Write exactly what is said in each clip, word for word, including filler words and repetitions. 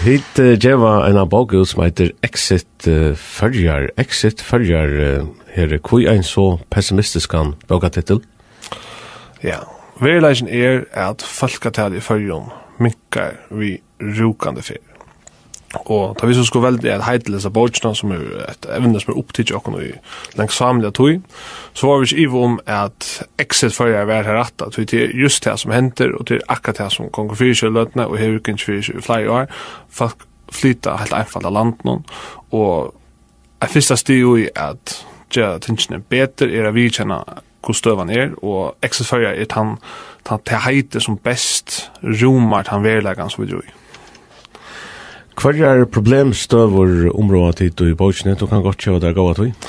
Tit eh, geva eina bók út sum eitur Exit eh, Føroyar. Exit Føroyar, eh, her er hví ein so pessimistiskan bókatitul? Ja, veruleikin er, at fólkatalið í Føroyum minkar við rúkandi ferð. Og tá vit so skulu velja eitt heiti til hesa bókina, sum er eitt evni, sum er upptikið okkum í langsamliga tíð, so vóru vit ikki í iva um, at Exit Føroyar var har rætta, tí tað er júst tað, sum hendir, og tað er akkurát tað, sum gongur fyri seg í løtuni, og hevur gingið fyri seg í fleiri ár. Fólk flyta heilt einfalt av landinum, og eitt fyrsta stig í at gera tingini betur er at viðurkenna, hvussu støðan er, og Exit Føroyar er tann, tann, tað heitið, sum best rúmar tann veruleikan, sum vit eru í. Hvørjar problemstøður umrøða tit í bókini? Tú kanst gott geva tær góða tíð.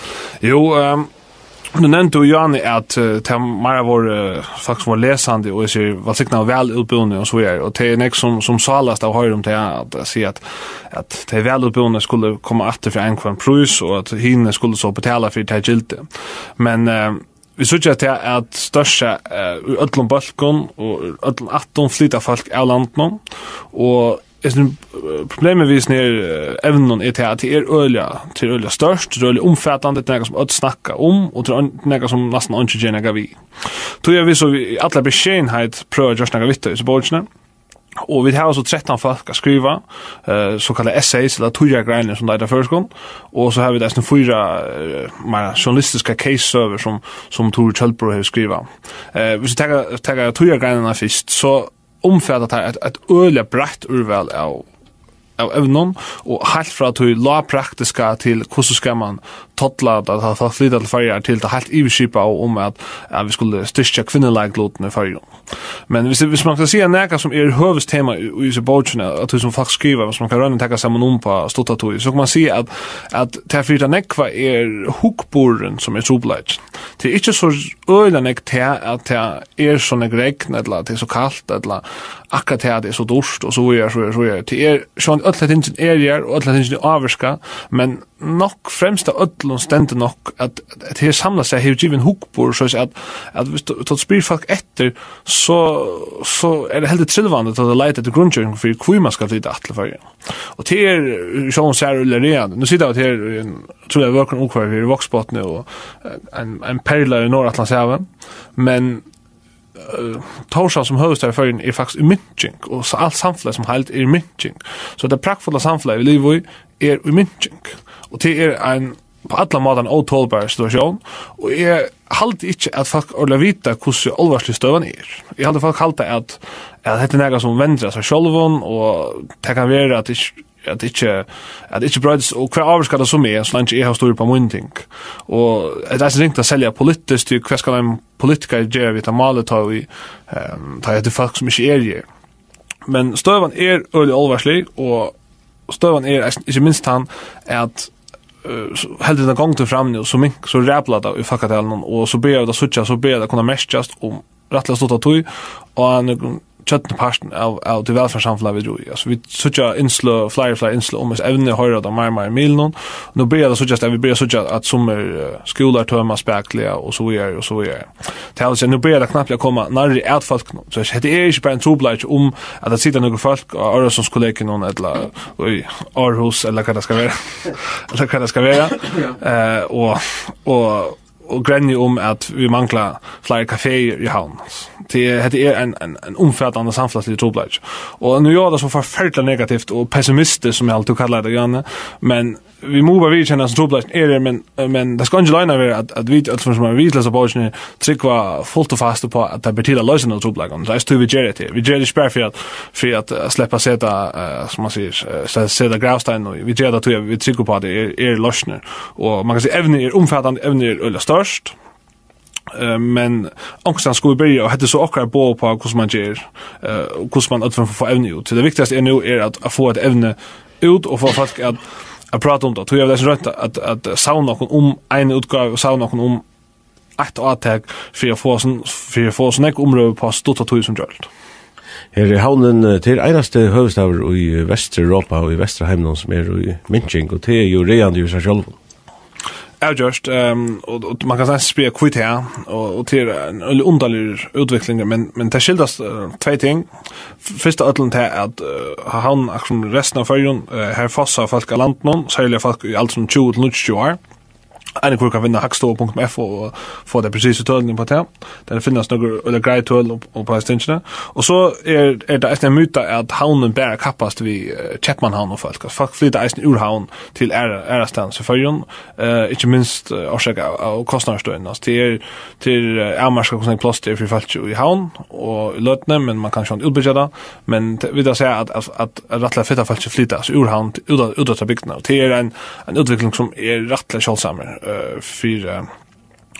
Jú, ehm, nú nevndi tú, Johanni, at eh, tað meira vóru eh, fólk, sum vóru lesandi og, eg sigi, vælsignaði og vælútbúgvin og so víðari, og tað er nógv, sum, sum sálast av at hoyra um tað, at, at siga, at, at tey vælútbúgvin skulu koma aftur fyri ein hvønn prís, og at hini skulu so betala fyri tað gildi. Men eh, vit síggja tað, at størsta eh, í øllum bólkum og úr øllum ættum flyta fólk av landinum, og hesin, eh, problemið við hesum her eh, evnum er tað, at tað er øgiliga, tað er øgiliga stórt, tað er øgiliga umfatandi, tað er nakað, sum øll snakka um, og tað er ein- nakað, sum næstan eingin ger nakað við. Tí at vit so í allari beskeidenheit prøva at gjørt nakað við tað í hesi bókini, og vit hava so trettan fólk at skriva, eh, sokallað essays, ella tíðargreinir, sum tað eitur á føroyskum, og so hava vit eisini fýra eh, meira journalistiskar case-søgur, sum, sum Thure Kjølbro hevur skrivað. Eh, viss vit taka, taka tíðargreinarnar fyrst, so umfatar tað eitt, eitt øgiliga breitt úrval av, av evnum, og heilt frá tí lágpraktiska til hvussu skal man tolla, at, at fólk flyta til Føroyar, til tað heilt yvirskipaða um, at, at vit skulu styrkja kvinnuleiklutin í Føroyum. Men viss, viss man skal siga nakað, sum er høvuðstema í, í hesi bókini, at tí, sum fólk skriva, viss man kann royna at taka saman um á stutta tíð, so kann man siga, at, at tað fyri tað nógva er hugburðurin, sum er trupulleikin. Tað er ikki so øgiliga nógv tað, at tað er so nógv regn, ella at tað er so kalt, ella akkurát tað, at tað er so dýrt, og so víðari, so víðari, so víðari. Tað er, sjálvandi øll hesi tingini eru her, og øll hesi tingini ávirka, men nokk fremst av øllum stendur nokk, at, at her samlað seg hevur givið ein hugburð, soleiðis at, at viss tú, tú spyr fólk eftir, so, so er tað heldur trilvandi, tá tey leita eftir grundgeving fyri, hví man skal flyta aftur til Føroya. Og tað er, eh, sjálvum sær øgiliga ræðandi. Nú sita vit her í einum øgiliga vøkrum umhvørvi, her í Vágsbotni, og, eh, ein, ein perla í Norðuratlantshavi, men eh, Tórshavn sum høvuðsstaður í Føroyum er faktiskt í minking, og so alt samfelagið sum heild er í minking. So tað praktfulla samfelagið, vit liva í, er í minking. Og tað er ein, á allar mátar ein ótolbar situatión, og eg haldi ikki, at fólk ordiliga vita, hvussu álvarslig støðan er. Eg haldi, fólk halda, at, at hetta er nakað, sum vendir av sær sjálvum, og tað kann vera, at ikki at ikki, at ikki broytist, og hvat ávirkar tað so meg, so leingi eg havi stýr á míni ting? Og tað er eisini ringt at selja politiskt, tí hvat skal ein politikari gera við tað málið, tá ið, ehm, tá ið hetta er fólk, sum ikki eru her? Men støðan er øgiliga álvarslig, og støðan er eisini, ikki minst tann, at, eh, so heldur enn tað gongur fram nú, so mink-, so ræplar tað í fólkatalinum, og so byrjar tað at síggja, so byrjar tað at kunna merkjast um rættiliga stutta tíð, og hann er kjøtnpartin av, av tí vælferðarsamfelagi, vit eru í. Altso, vit síggja innsløg, fleiri, fleiri innsløg um hesi evni, hoyra tað meir og meir í miðlunum. Nú byrjar tað at síggjast, at vit byrja at síggja, at summir, eh, skúlar tømast spakuliga, og so víðari, og so víðari. Tað vil siga, nú byrjar tað knappliga at koma nærri at fólkunum. So hetta er ikki bara ein trupulleiki um, at tað sita nøkur fólk á Øresundskollegiunum, ella í Aarhus, ella hvat tað skal vera. Ella hvat tað skal vera. Ja. Eh, og, og og grenja um, at vit mangla fleiri kafeir í Havn. Tað er, hetta er ein, ein, ein umfatandi samfelagsligur trupulleiki. Og nú ljóðar tað so forferdiliga negativt og pessimistiskt, sum eg haldi, tú kallar tað, Johanni, men vit mugu bara viðurkenna, at trupulleikin er her, men, men tað skal eingin loyna vera, at, at vit øll, sum eru við til hesa bókina, trúgva fult og fast upp á, at tað ber til at loysa hana trupulleikan. Tað er eisini tí, vit gera hetta her. Vit gera tað ikki bara fyri at, fyri at, eh, sleppa at seta, eh, sum man sigur, eh, se-, seta gravstein í. Vit gera tað, tí at vit trúgva upp á, at tað er, er loysnir. Og man kann siga, evnið er umfatandi, evnið er øgiliga stórt. Eh, men onkustaðni skulu vit byrja, og hetta er so okkara boð upp á, hvussu man ger, eh, og hvussu man øll fáa evnið út. So tað viktigasta er nú er at, at fáa eitt evni út og fáa fólk at, at práta um tað. Tí havi eg eisini roynt at, at savna okkum um eina útgávu og savna okkum um eitt átak fyri at fáa so, fyri at fáa so nógv umrøðu upp á so stutta tíð sum gjørligt. Her er Havnin, eh, tað er einasti høvuðsstaður í Vestureuropa og í Vesturheiminum, sum er í minking, og tað er jú ræðandi í sær sjálvum. Avgjørt, ehm, og, og man kann næstan spyrja, hví tað, og, og tað er ein øgiliga undarlig útvikling, men, men tað skyldast, eh, tvey ting. F-, fyrst av øllum tað, at, eh, Havn, akkurát sum restin av Føroyum, eh, her fossa fólk av landinum, serliga fólk í aldrinum tjúgu til níggjuogtjúgu ár. Ein, hvør kann finna hagstova punktum f o og fáa tey presisu tølini upp á tað. Tað finnast nøkur øgiliga greið tøl upp, upp á hesi tingini. Og so er, er tað eisini ein myta, at Havnin bara kappast við, eh, Keypmannahavn og fólk. At fólk flyta eisini úr Havn til aðrar, aðrastaðni í Føroyum, eh, ikki minst, eh, orsakað av, av kostnaðarstøðini. Altso, tað er, tað er, eh, avmarkað, hvussu nógv pláss tað er fyri fólki í Havn og í løtuni, men man kann sjálvandi útbyggja tað. Men t-, vit hava sæð, at, at, at, at rættiliga fitt av fólki flyta, altso, úr Havn til, út á, út á bygdina. Og tað er ein, ein útvikling, sum er rættiliga sjáldsamur, eh, fyri, eh,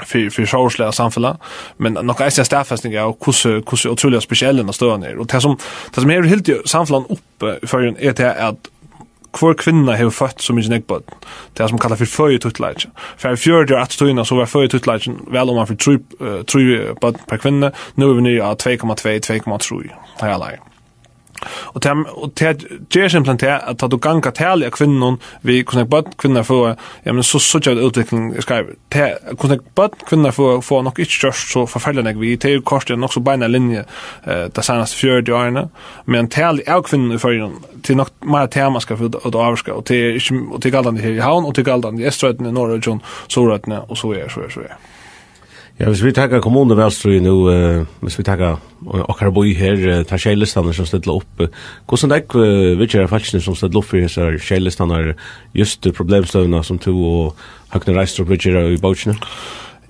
fyri, fyri so stórt samfelag, men nokk eisini ein staðfesting av, hvussu, hvussu ótrúliga spesiell henda støðan er. Og tað, sum, tað, sum hevur hildið samfelagnum uppi í Føroyum, er tað, at hvør kvinna hevur føtt so mikið nógv børn. Tað, sum kallast fyri føðitíttleiki. Fyri fjøruti ár aftur í tíðina, so var føðitíttleikin væl oman fyri trý, eh, trý børn per kvinnu. Nú eru vit niðri á tvey komma tvey, tvey komma trý. Tað er í lagi. Og tað, og tað ger simpelthen tað, at tá tú gangar talið av kvinnum við, hvussu nógv børn kvinnur fáa, ja, men so, so síggja vit, at útviklingin er skeiv. Tað, hvussu nógv børn kvinnur fáa, fáa nokk ikki gjørt so forferdiliga nógv við. Tað er koyrt í eina nokk so beina linju, eh, tey seinastu fjøruti árini. Men talið av kvinnum í Føroyum, tað er nokk meira tað, man skal fáa út, út at ávirka, og tað er ikki, og tað er galdandi her í Havn, og tað er galdandi í Eysturoynni, Norðuroyggjum, Suðuroynni, og so er, so er, so er. Ja, hvis vit taka Kommunuvalstríðið nú, eh, hvis vit taka, eh, okkara bý her, eh, teir sjey listarnir, sum stilla upp, eh, hvussu nógv, eh, viðgera fólkini, sum stilla upp fyri hesar sjey listarnar, júst, eh, problemstøðuna, sum tú og Høgni Reistrup viðgera í bókini?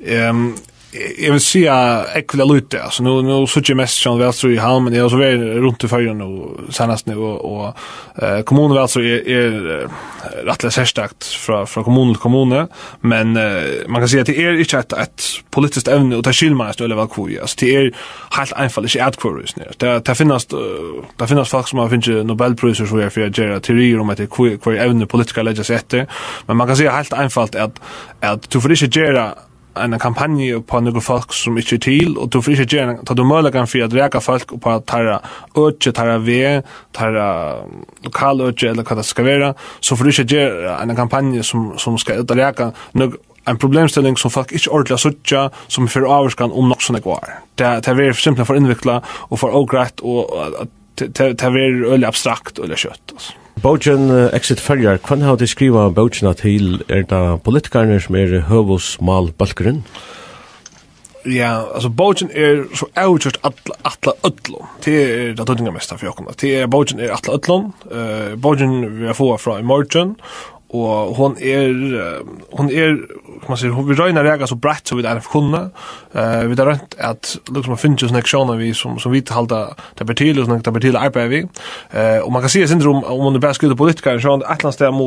Ehm, eg, eg vil siga ógvuliga lítið. Altso, nú, nú síggi eg mest sjálvandi valstríð í Havn, men eg havi so verið runt í Føroyum nú seinast nú, og, og, eh, Kommunuvalstríð er, er, eh, rættiliga serstakt frá, frá kommunu til kommunu, men, eh, man kann siga, at tað er ikki eitt, eitt politiskt evni, og tað skilur man øgiliga væl hví. Altso, tað er heilt einfalt ikki atkvøður í hesum her. Tað, tað finnast, eh, tað finnast fólk, sum hava fingið Nobelprísir, so er fyri at gera teoriir um, at tað er hví, hvørji evni politikarar leggja seg eftir. Men man kann siga heilt einfalt, at, at tú fert ikki at gera eina kampanju upp á nøkur fólk, sum ikki eru til, og tú fert ikki at gera, tá tú møguleikan fyri at raka fólk upp á teirra øki, teirra veg, teirra lokaløki, ella hvat tað skal vera, so fert tú ikki at gera eina kampanju, sum, sum skal út at raka nøkur, ein problemstilling, sum fólk ikki ordiliga síggja, sum fer ávirkan um nokk so nógv ár. Tað, tað verður simpelthen for innviklað og for ógreitt, og, og at tað, tað, tað verður øgiliga abstrakt, øgiliga skjótt, altso. Bókin, eh, Exit Føroyar, hvønn hava tit skrivað bókina til? Er tað politikararnir, sum eru høvuðsmálbólkurin? Ja, altso, bókin er so avgjørt all-, ætlað øllum. Tað er tað týdningarmesta fyri okkum. Tað er, bókin er ætlað øllum. Eh, bókin vit fáa frá í morgin, og hon er, eh, hon er, kann man siga, hon, vit royna at raka so breitt, sum vit eisini kunnu. Eh, vit hava roynt at, líkasum, at finna so nógv sjónarmið, sum, sum vit halda tað ber til, og sum tað ber til at arbeiða við. Eh, og man kann siga sindur um, um hon er bara skrivað til politikarar, so eitt ella annað stað má,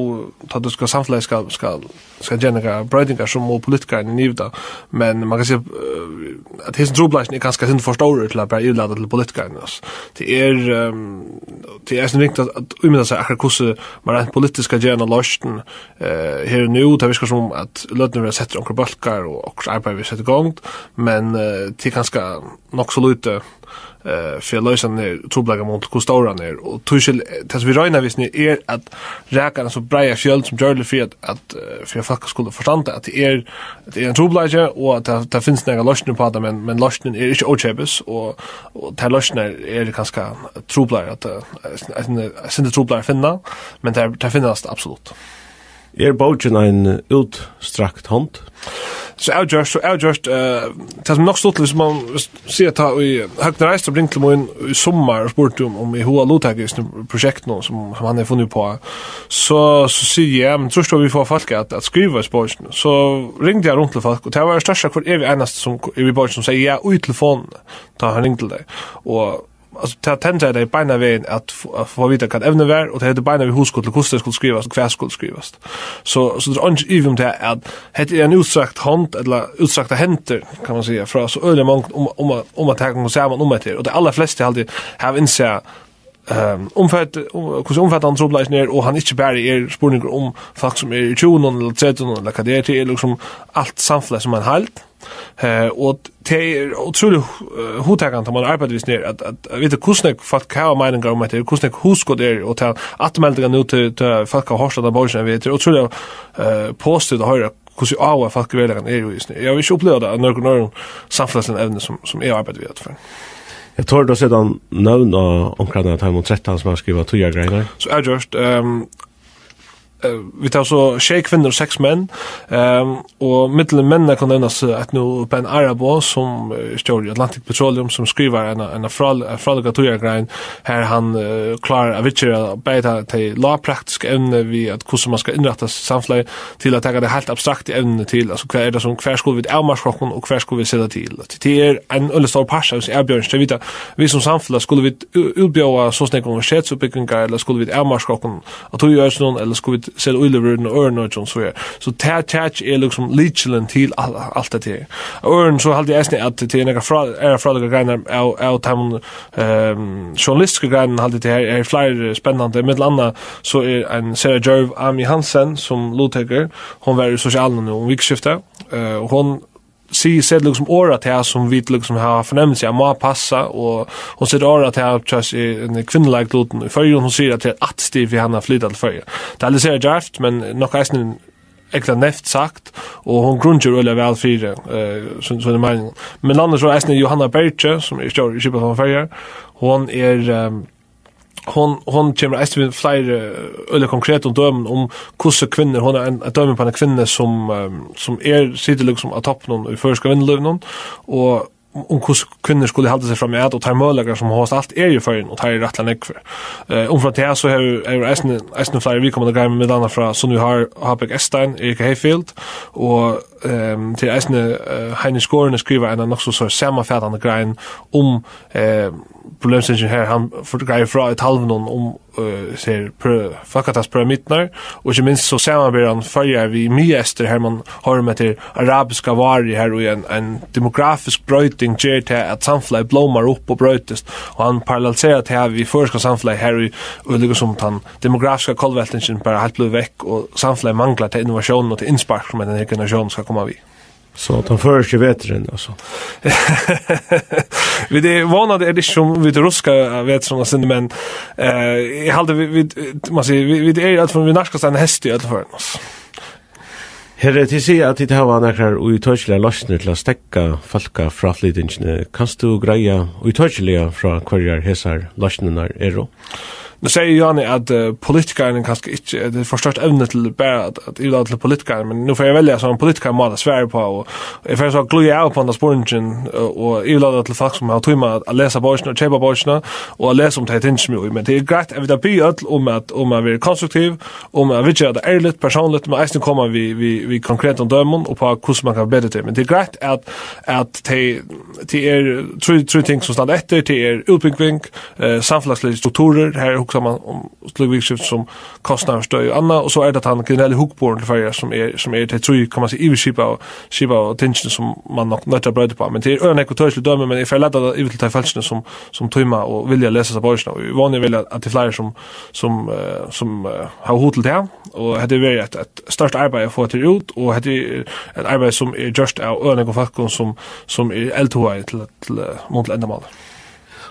tá tú skal, samfelagið skal, skal, skal gera nakrar broytingar, so má politikarin inn yvir tað. Men man kann siga, eh, at hesin trupulleikin er kanska eitt sindur for stórur til at bara yvirlata til politikaran, altso. Tað er, ehm, tað er eisini ringt at, at ímynda sær akkurát, hvussu man reint politiskt skal gera eina loysn, eh, her og nú. Tað virkar sum, at í løtuni verða settir onkrir bólkar, og okkurt arbeiði verður sett í gongd, men, eh, tað er kanska nokk so lítið, eh, fyri at loysa henda trupulleikan, um hvussu stórur hann er. Og tískil, tað, sum vit royna við hesum, er at raka eina so breiða fjøld sum gjørligt, fyri at, at, eh, fyri at fólk skulu forstanda, at tað er, at tað er ein trupulleiki, og at tað, tað finst nakrar loysnir upp á tað, men, men loysnin er ikki ókeypis, og, og tær loysnirnar eru kanska truplar at, eh, eitt sindur truplar at finna, men tær, tær finnast absolutt. Er bókin ein útstrakt hond? So avgjørt, so avgjørt, eh, tað sum er nokk stuttligt, hvis man sigur, tá ið Høgni Reistrup ringdi til mín í summar og spurdi um, um eg hugdi at luttaka í hesum prosjektinum, sum, sum hann hevur funnið upp á, so, so sigi eg, ja, men trýrt á, vit fáa fólk at, at skriva í bókina. So ringdi eg runt til fólk, og tað var størsta hvør evig einasti, sum, í bókini, sum segði ja í telefonini, tá hann ringdi til tey. Og, altso, tað tendraði tey beinan vegin at f-, at fáa at vita, hvat evnið var, og tey høvdu beinan vegin hugskot til, hvussu tað skuldi skrivast, og hvat skuldi skrivast. So, so tað er eingin ivi um tað, at hetta er ein útstrakt hond, ella útstraktar hendur, kann man siga, frá so øgiliga mongum um, um, at, um at taka okkum saman um hetta her. Og tey allarflestu, haldi eg, hava innsæð, ehm, umfat-, um, hvussu umfatandi trupulleikin er, og hann ikki bara er spurningur um fólk, sum eru í tjúgunum ella trettiunum, ella hvat tað er, tað er líkasum alt samfelagið sum ein heild. Eh, og tað er ótrúliga hu-, eh, hugtakandi, tá man arbeiðir við hesum her, at, at, at vita, hvussu nógv fólk hava meiningar um hetta, hvussu nógv hugskot er, og tær afturmeldingar nú til, til fólk hava hoyrt handa bókina, vit, tað er ótrúliga, eh, positivt at hoyra, hvussu áhugað fólk í veruleikanum er í hesum. Eg havi ikki upplivað tað av nøkrum øðrum samfelagsligum evni, sum, sum eg arbeiddi við aftur. Eg tori at seta nøvn á onkran av teimum trettan, sum hava skrivað tíðargreinar. So er gjørt, ehm, eh, vit hava so sjey kvinnur og seks menn, ehm, og millum menn kann nevnast, eh, eitt nú Ben Arabo, sum, eh, stjóri í Atlantic Petroleum, sum skrivar eina, eina frál-, eina frálíka tíðargrein, har hann, eh, klárar at viðgera bæði ta-, tey lagpraktisku evnini við, at hvussu man skal innrætta samfelagið, til at taka tey heilt abstraktu evnini til, altso, hvat er tað sum, hvar skulu vit avmarka okkum, og hvar skulu vit seta til? Tað er ein øgiliga stórur partur av hesum avbjóðingini, tað vita, vit sum samfelag, skulu vit ú-, útbjóða so nógvar universitetsútbúgvingar, ella skulu vit avmarka okkum á tí økinum, ella skulu vit seta íløgur í øðrum økjum, so er. So tað, tað er líkasum lykilin til al-, alt hetta her. Og øðrum, so haldi eg eisini, at tað er nakrar frá-, aðrar frálíkar greinar av, av teimum, ehm, journalistisku greinunum, haldi eg, tað her er fleiri spennandi. Millum annað so er ein sera djørv Amy Hansen, sum luttekur, hon var í Sosialinum nú um vikuskiftið, eh, og hon sigur, setir líkasum orð á tað, sum vit líkasum hava fornemmilsi av má passa, og hon setir orð á tað, hjá sær, kvinnuleiklutin í Føroyum, hon sigur, at tað er eitt stig fyri hana at flyta til Føroya. Tað er sera djarvt, men nokk eisini ekta neyvt sagt, og hon grundgevur øgiliga væl fyri, eh, sín, sína meining. Men annars var eisini Jóhanna Berge, sum er stjóri í Skipasavni Føroya, hon er, ehm, hon, hon kemur eisini við fleiri, eh, øgiliga konkretum dømum um hvussu kvinnur, hon er ein, eitt dømi á eini kvinnu, sum, ehm, sum er, situr líkasum á toppinum í føroyska vinnulívinum, og um, um hvussu kvinnur skulu halda seg framat, og teir møguleikar, sum hóast alt eru í Føroyum, og teir eru rættiliga nógvir. Eh, umframt tað, so hevur, hevur eisini, eisini fleiri viðkomandi greinar, millum annað frá Sunnvi Har-, Harberg Estein, Erika Hayfield, og, ehm, tað er eisini, eh, Heini Skorin skrivar eina nokk so, so samanfatandi grein um, eh, problemstillingin her, hann for-, greiðir frá í talvunum um, eh, sær prø-, fólkatalspyramidurnar, og ikki minst so samanber hann Føroyar við Miðeystur, har man hoyrir um hetta arabiska várið, har í ein, ein demografisk broyting ger tað, at samfelagið blómar upp og broytist, og hann parallelliserar tað við føroyska samfelagið, har í, og líkasum tann demografiska kollveltingin bara heilt blívur vekk, og samfelagið manglar ta innovatión og ta innspark, sum hendan her generatión skal koma við. So, tann føroyski veturin, altso. Vit eru, vónandi er tað ikki sum vit ruska veturin, altso, men, eh, eg haldi, vit, vit, man sigur, vit, vit eru í øllum førum, vit nærkast ein hesti í øllum førum, altso. Her er til at siga, at tit hava nakrar ítøkiligar loysnir til at steðga fólkafráflytingini. Kanst tú greiða ítøkiliga frá, hvørjar hesar loysnirnar eru? Nú sigur Jóhann, at, eh, politikararnir kanska ikki, eh, tað er for stórt evni til bara at, at yvirlata til politikarar, men nú fari eg at velja, sum ein politikarar máta at svara upp á, og eg fari so at glíða av á henda spurningin, og, og yvirlata til fólk, sum hava tíma at, at lesa bókina og keypa bókina, og at lesa um tey tingini, sum eru í. Men tað er greitt, at vit biðja øll um at, um at vera konstruktiv, um at viðgera tað ærligt, persónligt, men eisini koma við, við, við konkretum dømum upp á, hvussu man kann betra tað. Men tað er greitt, at, at tey, tað er trý, trý ting, sum standa eftir. Tað er útbúgving, eh, samfelagsligar strukturir, her hugsar man um slík viðurskifti sum kostnaðarstøði og annað, og so er tað tann generelli hugburðurin til Føroyar, sum er, sum er tey trý, kann man siga, yvirskipaðu, skipaðu tingini, sum man nokk noyðist at broyta upp á. Men tað er øgiliga nógv ítøkilig dømi, men eg fari at lata tað yvir til tey fólkini, sum, sum tíma og vilja lesa hesa bókina, og eg vóni væl, at, at tað eru fleiri, sum, sum, eh, sum, eh, hava hug til tað, og hetta er verið eitt, eitt stórt arbeiði at fáa tað út, og hetta er eitt arbeiði, sum er gjørt av øgiliga nógvum fólkum, sum, sum eru eldhugaði til, til, eh, mun til endamálið.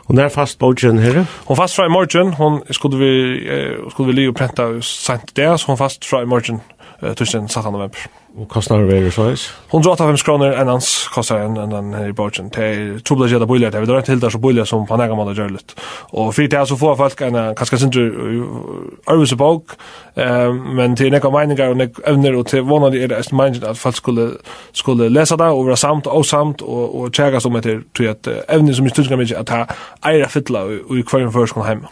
Og nær fæst bókin, Heri? Hon fæst frá í morgin. Hon skuldi verið, eh, skuldi verið liðug og prentað seint í dag, so hon fæst frá í morgin, eh, týsdagin sættanda november. Og kostnaðurin verður soleiðis? Hundrað og áttaoghálvfems krónur, einans kostar ein, ein, ein her í bókin. Tað er trupult at gera tað bíligari, tað vit roynt at halda so bíligt sum á nakran máta gjørligt. Og fyri tað so fáa fólk eina, kanska sindur, eh, øðrvísi bók, eh, men tað eru nógvar meiningar og nógv evnir, og tað vónandi er tað eisini meiningin, at fólk skulu, skulu lesa tað og vera samd og ósamd og, og kjakast um hetta, tí at, eh, evnið, sum er týdningarmikið, at tað eigur at fylla í, í hvørjum føroyskum heimi.